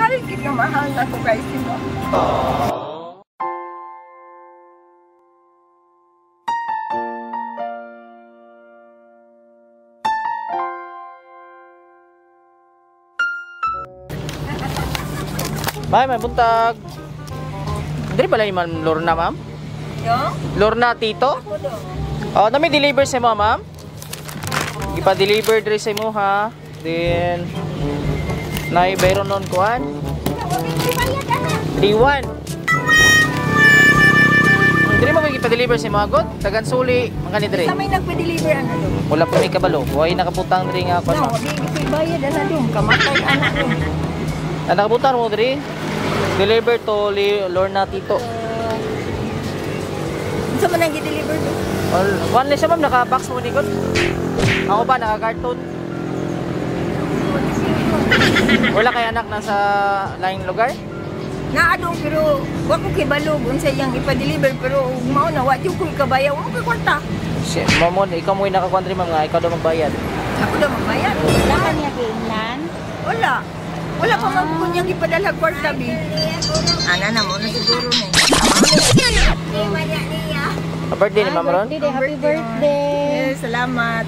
Mahal kita, mahal na ko kay si mo. Bye, may buntag. Diri pala ni Ma'am Lorna, ma'am? Yo? Lorna Tito? Ako do. Oh, na may deliver sa mo, ma'am? Ipa-deliver diri sa imo ha. Then nay bayron nun kuan. 3-1. Diri mo ipa-deliver sa imo agod. Tagan suli, mga ni diri. Sa may nagpa-deliver ana do. Wala pa may kabalo. Way nakabutang diri nga kuan. No, Ma'am. di ko bayad ana do. Kamatay ana do. Ah, nakabutang mo diri. Deliver to Lorna Tito. Unsa man ang gi-deliver do? All, one lang siya ma'am, naka-box mo ni God. Ako ba, naka-carton? Wala kay anak nasa laing lugar? Naa dong pero wa ko kibalo unsa iyang ipa-deliver pero ug mao na wa jud ko ikabayaw mo kay kwarta. Si, mo, ikaw mo yung nakakwantry ma'am nga, ikaw daw magbayad. Ako daw magbayad. Wala ka niya giingnan? Wala. Wala pa man ko niyang ipadala kwarta bi. Ana na mo na siguro ni. A birthday ni ma'am ron? Birthday, happy birthday. Eh, salamat.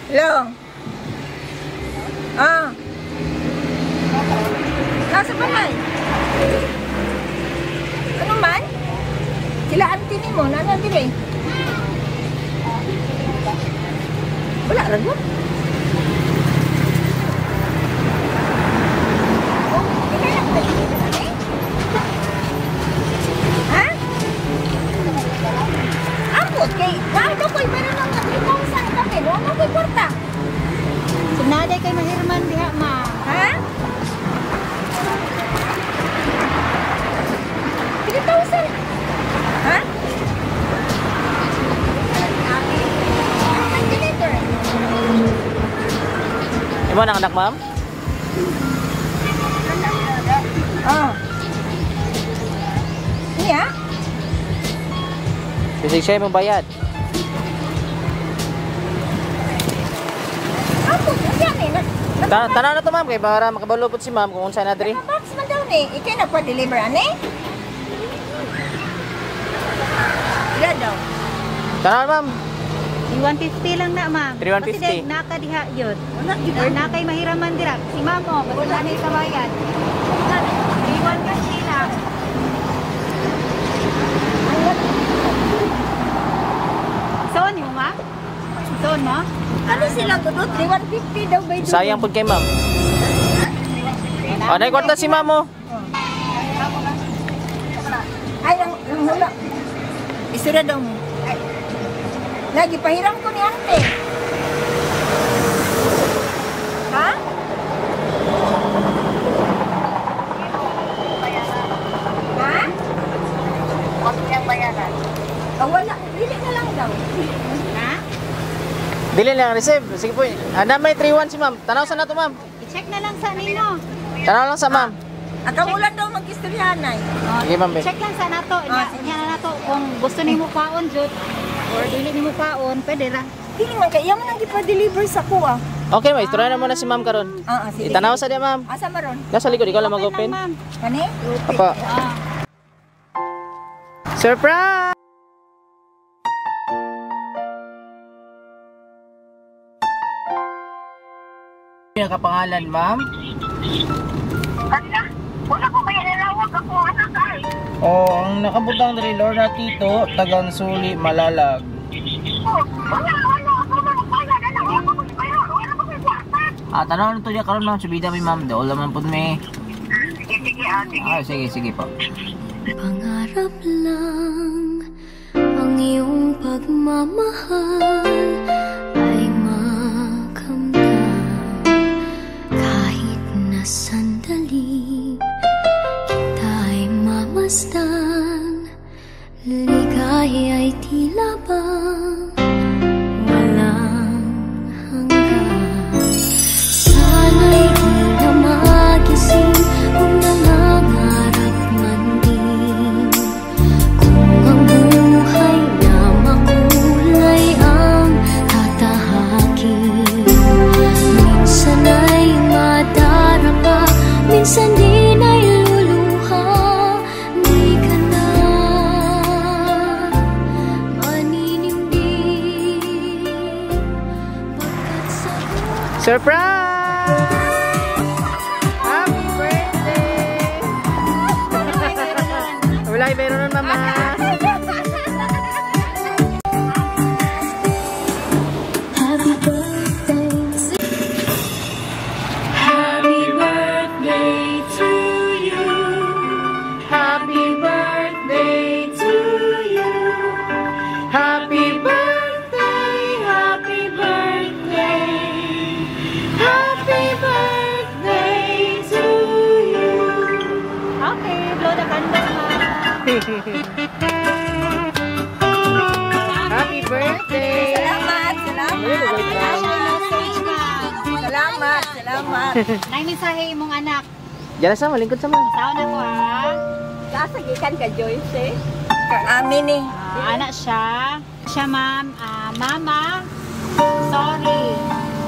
Hello. Ah. Nasa balay. Ano man? Sila auntie ni mo, nana dire. Wala ra gud. Oh, ikaw lang ba dito, ate? Ha? Ambot kay wala ko'y meron ng 3,000 kape, wala ko'y kwarta. Sinaday kay mahirman diha, ma. Ha? 3,000. Ha? Ang deliver. Imo nang anak ma'am? Ah. Niya? Kasi siya yung bayad. Ambot, yan eh. Tanaw na to ma'am, kay para makabalo po si ma'am kung unsa na diri. Box man daw ni. Ikay nagpa-deliver ani? Ila daw. Tanaw ma'am. 150 lang na, ma'am. 3,150. Kasi dahil naka diha yun. Wala gyud. Or na kay mahiraman dira. Si ma'am, oh, basta na niya kabayan. 3,150 lang. Soon mo, ma'am? Soon mo? Ano sila ko do? 3,150 daw ba? Sayang pud kay ma'am. Oh, nay kwarta si ma'am oh. Ay, ang hula. Isura daw mo. Ay. Lagi, pahiram ko ni ate. Ha? Ha? Ah, wala. Dili na lang daw. Ha? Dili lang receive. Sige po. Ana may 3-1 si ma'am. Tanaw sa na to ma'am. I-check na lang sa nino. Tanaw lang sa ma'am. Akamulan daw mag-istoryahan ay. Oh, Sige, ma'am, eh. Check lang sa nato. Ah, sige. Nya na nato kung gusto nimo paon jud or dili nimo paon, pwede ra. Dili man kay iya man ang gipa-deliver sa kuha. Okay, ma'am. Istorya na muna si ma'am karon. Ah, sige. Itanaw sa diya ma'am. Asa maron? Nasa likod ikaw lang Open mag-open. lang, ma'am. Kani? Apa. Ah. Surprise! Nakapangalan, ma'am? Wala ko kaya nalawag ako anak ay. Oh, ang nakabutang diri Lorna Tito, Tagang Suli, Malalag. Oh, wala wala ako man magbayad anak. Wala ko bayad. Wala ko kwarta. Ah, tanaw na to niya karon ma'am, subida mi ma'am, dool man pud mi. Sige, sige, ah, sige. Ah, sige, sige po. Pangarap lang ang iyong pagmamahal ay makamtan kahit na sandali kita'y mamasdan, ligaya ay tila ba walang hanggan. Sana'y di na magising kung nangangarap man din, kung ang buhay na makulay ang tatahakin. Minsan ay madarama, minsan Minsan din ay luluha. Di ka na maniningning pagkat sa Surprise! Happy birthday! Wala, meron nun, Mama. Happy birthday to Happy birthday to you. Happy birthday to you. Happy birthday, happy birthday. Happy birthday to you. Okay, blow the candle, ma. Happy birthday! Salamat, salamat. Wait lang. Ay, message ka. Salamat, salamat. Nay mensahe imong anak. Diyan sa malingkod sa mga. Tao na ko ha. Kasagikan ka, Joyce eh. Kang amin eh. Ah, anak siya. Siya, ma'am. Ah, Mama, sorry.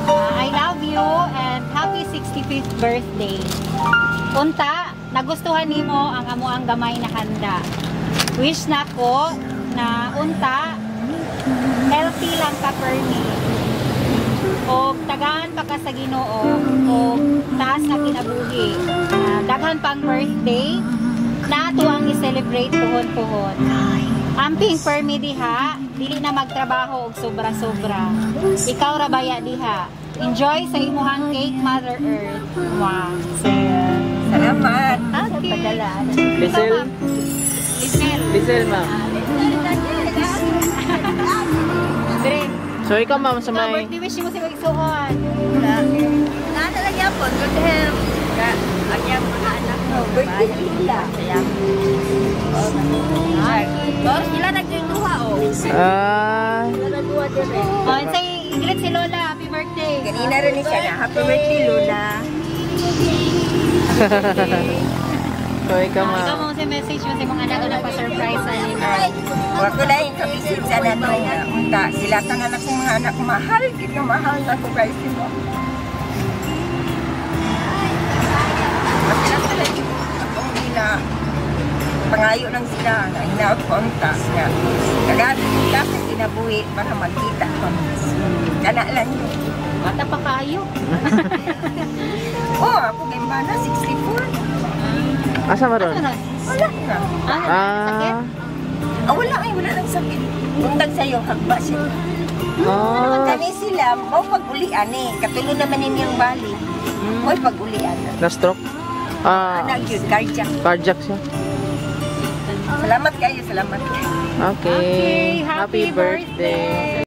Ah, I love you and happy 65th birthday. Unta, nagustuhan nimo ang amuang gamay na handa. Wish na ko na unta, healthy lang ka permi. O tagaan pa ka sa Ginoo o taas na kinabuhi. Ah, daghan pang birthday na ato ang i-celebrate puhon-puhon. Amping permi diha, dili na magtrabaho og sobra-sobra. Ikaw ra baya diha. Enjoy sa imuhang cake, Mother Earth. Wow. Salamat. Okay. Padala. Lisel. Lisel. Lisel, ma'am. Dire. So ikaw, ma'am, sa Ikaw, may birthday wish mo sa igsuon. Nana lang yapon, good health. Ka, ang iyang mga anak mo. Birthday nila. Boss, sila nagduha oh. Ah, Sila nagduha dire. Oh, say, greet si Lola. Happy birthday. Ganina rin siya na. Happy birthday, Lola. So ikaw, Ah, ikaw ma'am. mo sa message mo sa imong anak na pa-surprise sa imo. Wa ko na yung kabisid sa nato nga. Unta, sila tanan akong mga anak. Mahal, gid nga mahal na ko guys mo. Mas sila sila yung akong gina pangayo lang sila nga hinaot ko unta nga kagat kasi kinabuhi para magkita ko. Kana lang yun. Bata pa kayo. Oh, ako gimbana 64. Asa ba ron? Ano? Wala na. Ah, sakit? Ah. Ah, wala ay, wala nang sakit. Buntag sa'yo, hagba siya. Ah. Kani sila, mao pag-ulian eh. Katulo naman ninyong bali. Mo'y pag-ulian. Na-stroke? Ah, Anak yun, cardiac. Cardiac siya. Salamat kayo, salamat. Okay. Okay, Happy happy birthday.